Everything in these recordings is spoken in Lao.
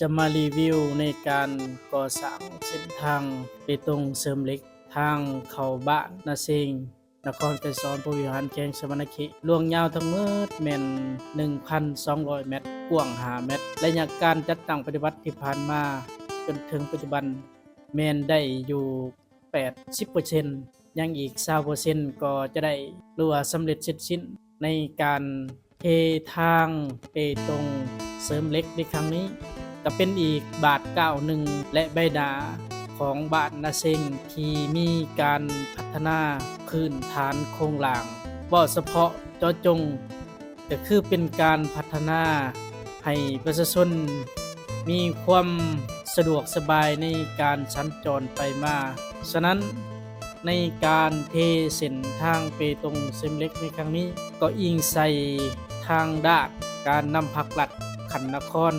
ຈະມາຣີວິວໃນການກໍ່ສ້າງເສັ້ນທາງເປຕົງເສີມເຫຼັກ ທາງເຂົ້າບ້ານນາເຊງ ນະຄອນໄກສອນ ພົມວິຫານ ແຂວງສະຫວັນນະເຂດ ລວງຍາວທັງໝົດແມ່ນ ໜຶ່ງພັນສອງຮ້ອຍແມັດ ກວ້າງຫ້າແມັດ. ໄລຍະການຈັດຕັ້ງປະຕິບັດທີ່ຜ່ານມາຈົນເຖິງປັດຈຸບັນ ແມ່ນໄດ້ຢູ່ ແປດສິບເປີເຊັນ ຍັງອີກ ຊາວເປີເຊັນ ກໍຈະໄດ້ ຫຼືວ່າສຳເລັດເສັດສິ້ນໃນການເທທາງເປຕົງເສີມເຫຼັກໃນຄັ້ງນີ້ ກໍເປັນອີກບາດກ້າວໜຶ່ງ ແລະ ໃບໜ້າຂອງບ້ານນາເຊັງທີ່ມີການພັດທະນາພື້ນຖານໂຄງລ່າງ. ເວົ້າສະເພາະເຈາະຈົງ ກໍຄືເປັນການພັດທະນາໃຫ້ປະຊາຊົນມີຄວາມສະດວກສະບາຍໃນການສັນຈອນໄປມາ. ສະນັ້ນ, ໃນການເທເສັ້ນທາງເປຕົງເສີມເຫຼັກໃນຄັ້ງນີ້ ກໍອີງໃສ່ທາງດ້ານການນຳພາກລັດຂັ້ນນະຄອນ,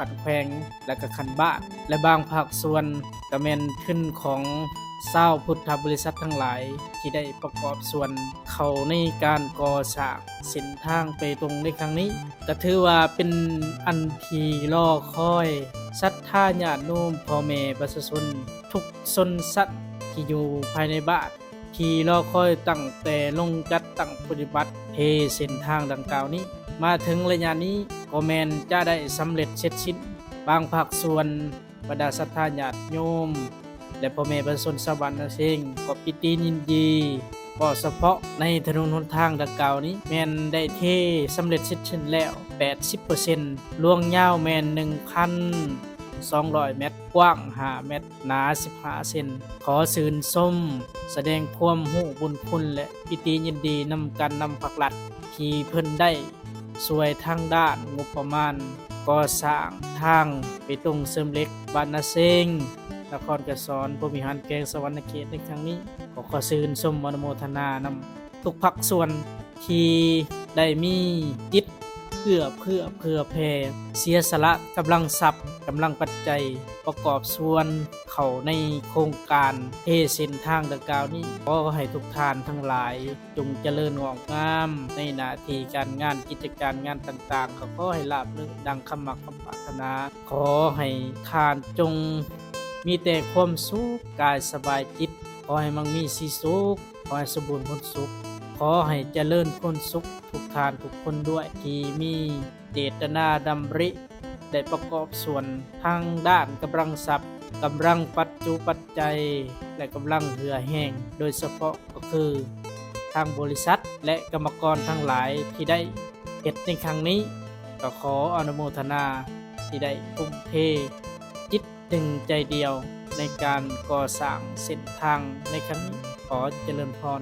ຂັ້ນແຂວງ ແລະ ກະຂັ້ນບ້ານ ແລະ ບາງພາກສ່ວນ ກະແມ່ນທຶນຂອງຊາວພຸດທະບໍລິສັດທັງຫຼາຍທີ່ໄດ້ປະກອບສ່ວນເຂົ້າໃນການກໍ່ສ້າງເສັ້ນທາງເປຕົງໃນຄັ້ງນີ້ ກະຖືວ່າເປັນອັນທີ່ລໍຄອຍ. ສັດທາຍາດໂຍມ ພໍ່ແມ່ປະຊາຊົນທຸກຊົນຊັ້ນທີ່ຢູ່ພາຍໃນບ້ານ ທີ່ລໍຄອຍຕັ້ງແຕ່ລົງຈັດຕັ້ງປະຕິບັດເພເສັ້ນທາງດັ່ງກ່າວນີ້ ມາເຖິງໄລຍະນີ້ກໍແມ່ນຈະໄດ້ສຳເລັດເສັດສິ້ນ. ບາງພາກສ່ວນ ບັນດາສັດທາຍາດໂຍມ ແລະ ພໍ່ແມ່ປະຊາຊົນຊາວບ້ານນາເຊງ ກໍປິຕິຍິນດີ. ເວົ້າສະເພາະໃນຖະໜົນຫົນທາງດັ່ງກ່າວນີ້ ແມ່ນໄດ້ເທສຳເລັດເສັດສິ້ນແລ້ວ ແປດສິບເປີເຊັນ ລວງຍາວແມ່ນ ໜຶ່ງພັນສອງຮ້ອຍແມັດ ກວ້າງຫ້າແມັດ ໜາສິບຫ້າເຊັນ. ຂໍຊື່ນຊົມ, ສະແດງຄວາມຮູ້ບຸນຄຸນ ແລະ ປິຕິຍິນດີນຳການນຳພາກລັດ ທີ່ເພິ່ນໄດ້ຊ່ວຍທາງດ້ານງົບປະມານກໍ່ສ້າງທາງເປຕົງເສີມເຫຼັກ ບ້ານນາເຊງ ນະຄອນໄກສອນ ພົມວິຫານ ແຂວງສະຫວັນນະເຂດໃນຄັ້ງນີ້. ກໍຂໍຊື່ນຊົມອະນຸໂມທະນານຳ ທຸກພາກສ່ວນທີ່ໄດ້ມີຈິດເອື້ອເຟື້ອເຜື່ອແຜ່ ເສຍສະຫຼະກຳລັງຊັບ, ກຳລັງປັດໄຈ ປະກອບສ່ວນເຂົ້າໃນໂຄງການເພເສັ້ນທາງດັ່ງກ່າວນີ້. ຂໍໃຫ້ທຸກທ່ານທັງຫຼາຍຈົ່ງຈະເລີນງອກງາມໃນໜ້າທີ່ການງານ, ກິດຈະການງານຕ່າງໆ ກໍຂໍໃຫ້ລາບລື່ນດັ່ງຄຳມັກຄຳປາດຖະໜາ. ຂໍໃຫ້ທ່ານຈົ່ງມີແຕ່ຄວາມສຸກກາຍສະບາຍຈິດ, ຂໍໃຫ້ມັກມີສີສຸກ, ຂໍໃຫ້ສົມບູນຜົນສຸກ, ຂໍໃຫ້ຈະເລີນຜົນສຸກທຸກທ່ານທຸກຄົນດ້ວຍ ທີ່ມີເຈດຕະນາດຳລິ ໄດ້ປະກອບສ່ວນທາງດ້ານກຳລັງຊັບ, ກຳລັງປັດຈຸປັດໄຈ ແລະ ກຳລັງເຫື່ອແຮງ, ໂດຍສະເພາະກໍຄືທາງບໍລິສັດ ແລະ ກຳມະກອນທັງຫຼາຍທີ່ໄດ້ເຮັດໃນຄັ້ງນີ້. ກໍຂໍອະນຸໂມທະນາທີ່ໄດ້ທຸ່ມເທຈິດ ໜຶ່ງໃຈດຽວໃນການກໍ່ສ້າງເສັ້ນທາງໃນຄັ້ງນີ້. ຂໍຈະເລີນພອນ.